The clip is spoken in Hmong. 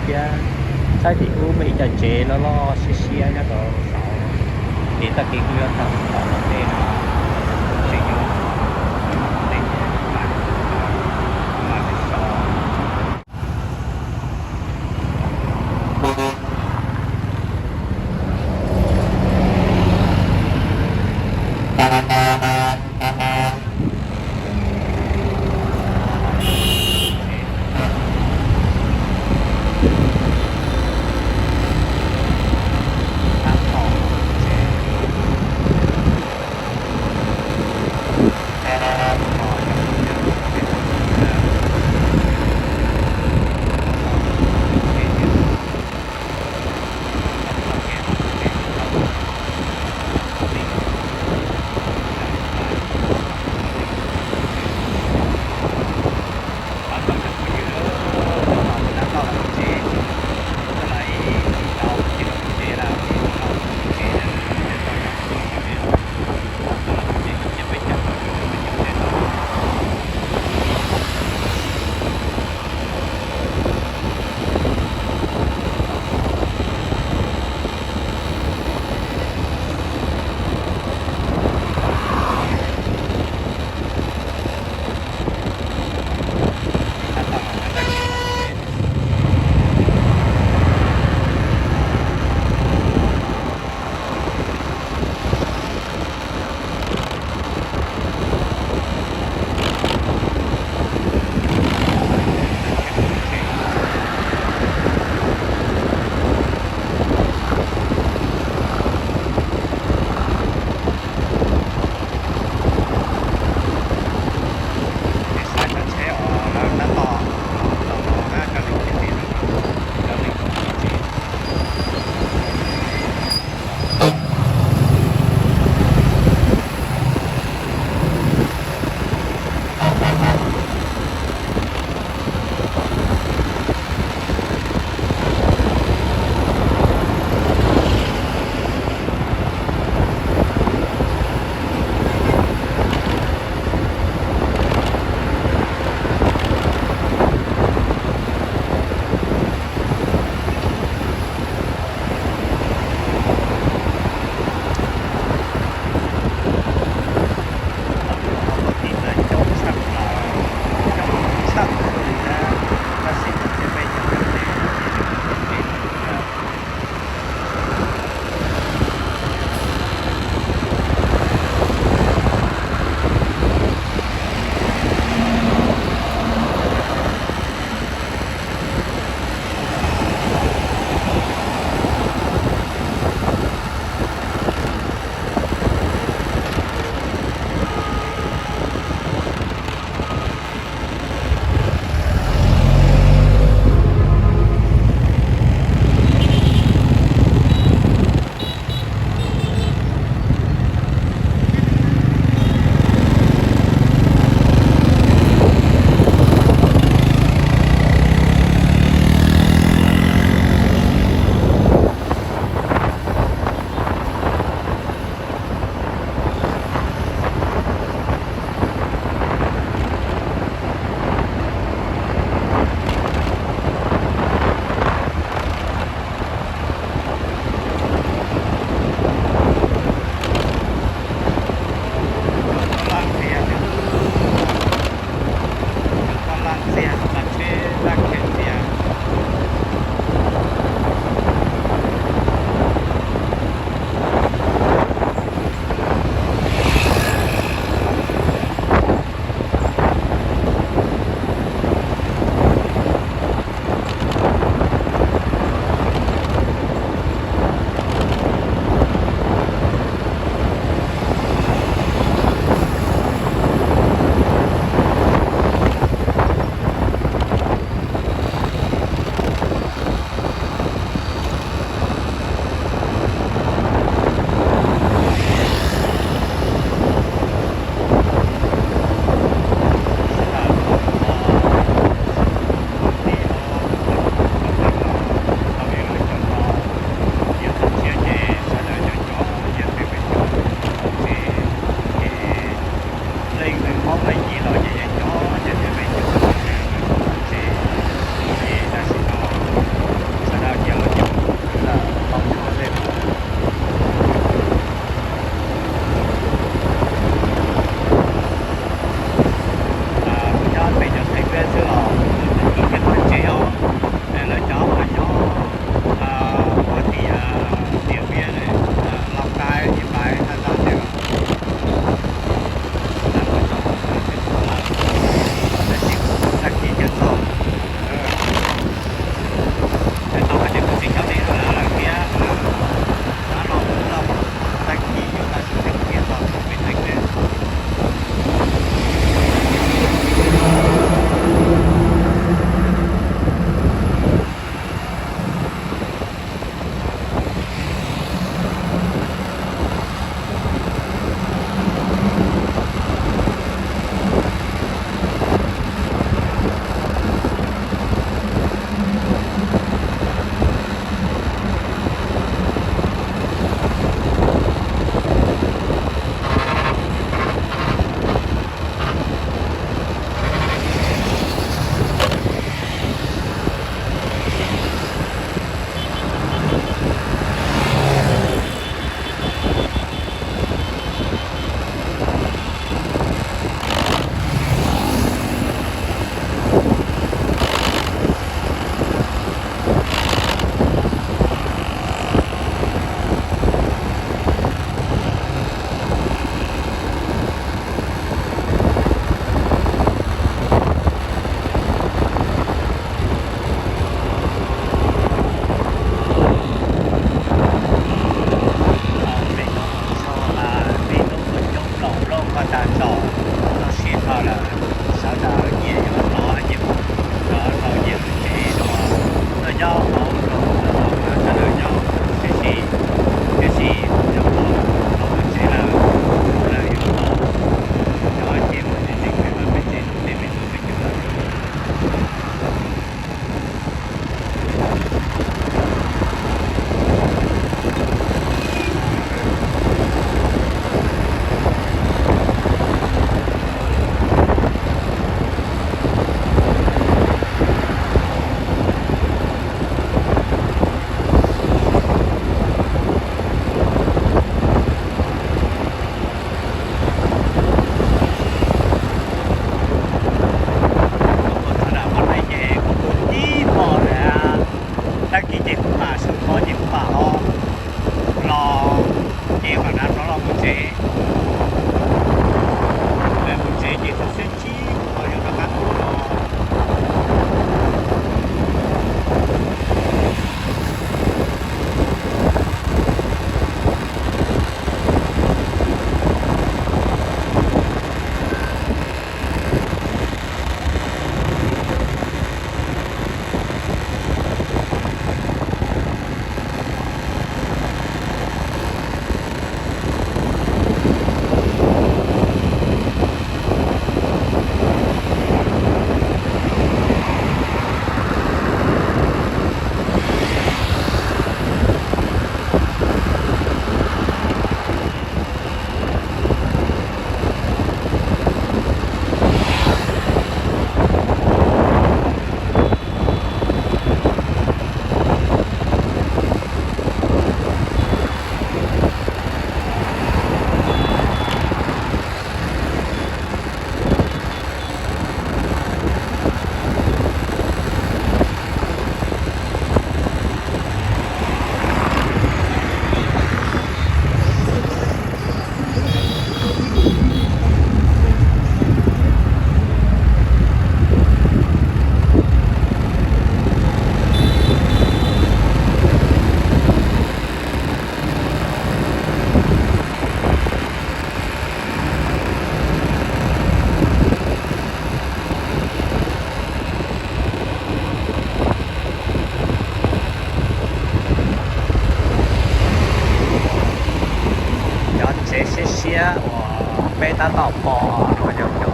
Thiab saib tim ub muaj ib co tsev loj loj siab siab nyob rau saud, ces tag kis kuj yuav tau tom tej no, tseem yuav tej mas so. Tau hais tias kuv tsis coj nej los lawm thiab, rov los mus tag kis yuav tau tsis tau kiag tau peb teev. Tau nplooj koj tag tso, tau siav koj lawm, sawv daws nyias yuav hnov nyias mus, rov rau nyias lub tsev dua. Tuaj nyob hauv nroog, sawv daws nyob tib si, tib si, nyob hauv lub tsev lawm, sawv daws yuav hnov. Cov ces mus tsev tseem pem, peb tsev tus teb peb tus peb cug lawm. Kuv tus tib hmo lawm, tag kis ces kuv mam su kho ces kuv mam ho los, ces mam rov los mus tsev. Mus tsev ces txog xiab tsib kuv mam li rov qab tuaj no. Cov tsev siab siab uas peb tab tom pom no yog cov